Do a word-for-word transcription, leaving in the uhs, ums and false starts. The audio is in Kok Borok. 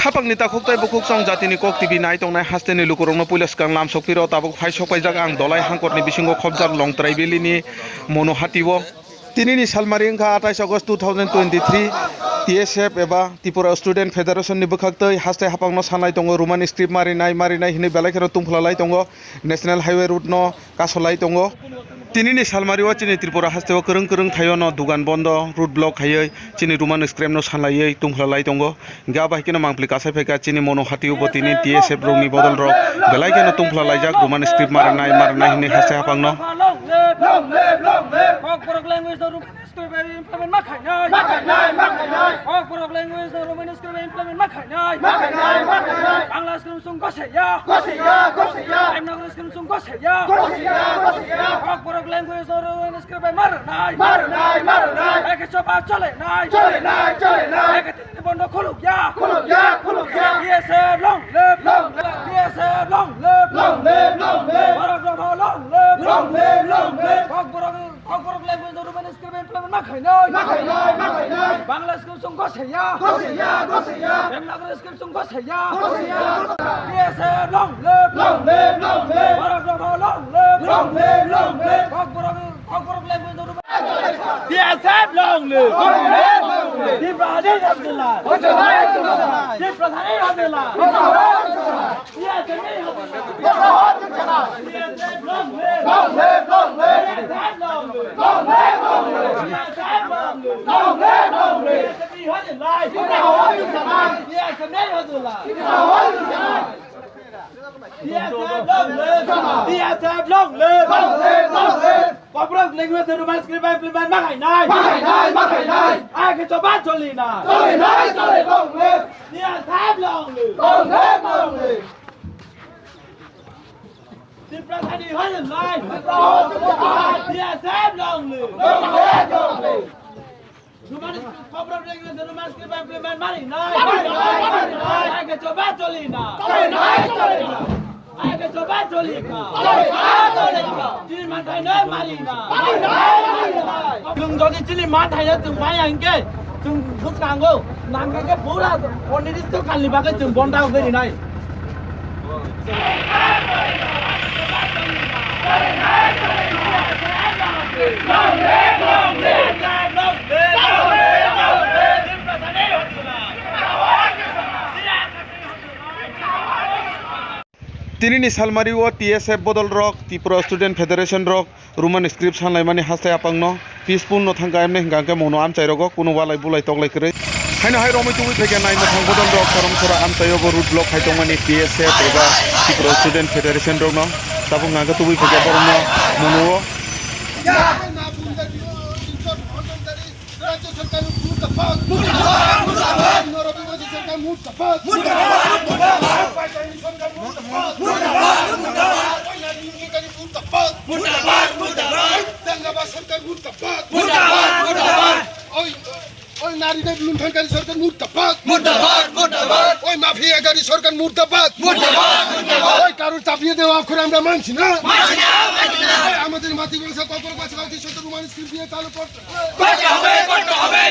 Hapangni takhuk tei bukhuk chwng jatini kok T V nai tongnai hasteni lukurokno puila swkang lam sokphiro tabuk phai sokpaijak ang Dolai hangkorni bisingo khopjak Longtrai Valley-ni Mono Hati-o. Tinini salmari wngkha atais August two thousand twenty-three, T S F eba Tripura Student Federation-ni bwkhaktwi haste hapangno sanlai tongo, Roman script marinai, marinai hinwi belai kheno tungphla lai tongo. National Highway route no kasolai tongo. Tinini salmari o chini Tripura haste o kwrwng kwrwng thaio no dugan bondo, road block khaiwi chini Roman script no sanlaiwi tungphla lai tongo. Hingke abo hai kheno mangpli kasai phaikha chini Mono Hati o bo tini T S F rokni bodol rok belai kheno tungphla laijak Roman script maranai maranai hinwi haste hapang no. Long live, long live, long live. Kokborok language no Roman script implement ma khainai. Ma khainai, ma khainai. Kokborok language no Roman script implement ma khainai. Ma khainai, ma khainai. Bangla script sung gosaiya. Gosaiya, gosaiya. Devanagari script sung gosaiya. Gosaiya, gosaiya. Kokborok language no Roman script maranai. Maranai, maranai. Eke choba cholenai. Cholenai, cholenai. Eke Bondo khulukya. Khulukya, khulukya. T S F long live. Long live. T S F long live. Long live, long live. Borok rok long live. Long live, long live. Kokborok, kokborok language no Roman script implement ma khainai. Ma khainai, ma khainai. Bangla script sung gosaiya. Gosaiya, gosaiya. Devanagari script sung gosaiya. Gosaiya, gosaiya. T S F long live. Long live, long live. Borok rok long live. Long live, long live. Kokborok T S F long live! Tiprasani Hamdulillah! Tiprasani Hamdulillah! T S F long live! Long live, long live! T S F long live! Long live, long live! T S F long live! Long live, long live! T S F long live! T S F long live! T S F long live! T S F long live! T S F long live! Long live, long live! Kokborok language no Roman script implement ma khainai! Ma khainai, ma khainai! Ai khe choba choli na! Choli nai, choli long live! T S F long live! Long live, long live! Tiprasani Hamdulillah! T S F long live! Long live, long live! Roman script, kokborok language no Roman script implement mari nai. Mari nai, mari nai. Ai khe choba choli na. Choli nai, choli nai. Ai khe choba choli na. Choli nai, choli nai. Chini manthai no mari na. Mari nai, mari nai. Chwng jodi chini manthai no chwng maya hinkhe chwng bwskango nangkhe pura oniristo kalni bagwi chwng bonda ugwi rinai. Tinini salmari o T S F bodol rok, Tripura Student Federation rok, Roman script sanlaimani haste apangno peaceful no thangkha, emni hwnkha hwnkhe mono amchai rogo kuno walai bulai toklai kwrwi. Haino hai romwi tubui phaikha nai mwthang bodol rok, Karamsora amchai o bo road block khai tongmani T S F eba Tripura Student Federation rokno tabuk hwnkha hwnkhe tubui phaikha borokno mono o. রাজ্য সরকার মুর্দাবাদ! মুর্দাবাদ! মুর্দাবাদ! নরবিবাদী সরকার মুর্দাবাদ! মুর্দাবাদ! মুর্দাবাদ! পাকিস্তানি সরকার মুর্দাবাদ! মুর্দাবাদ! মুর্দাবাদ! নারী লুণ্ঠনকারী মুর্দাবাদ! মুর্দাবাদ! মুর্দাবাদ! দাঙ্গাবাজ সরকার মুর্দাবাদ! মুর্দাবাদ! মুর্দাবাদ! ওই, ওই নারীদের লুণ্ঠনকারী সরকার মুর্দাবাদ! মুর্দাবাদ! মুর্দাবাদ! ওই মাফিয়াকারী সরকার মুর্দাবাদ! মুর্দাবাদ! মুর্দাবাদ! ওই কারোর চাপিয়ে দেওয়া অক্ষর আমরা মানছি না! মানছি না! মানছি না! ওই আমাদের মাতৃভাষা কখনো কাছাকাছি সত্য রোমান স্ক্রিপ্ট দিয়ে চালু করতে করতে হবে, করতে হবে।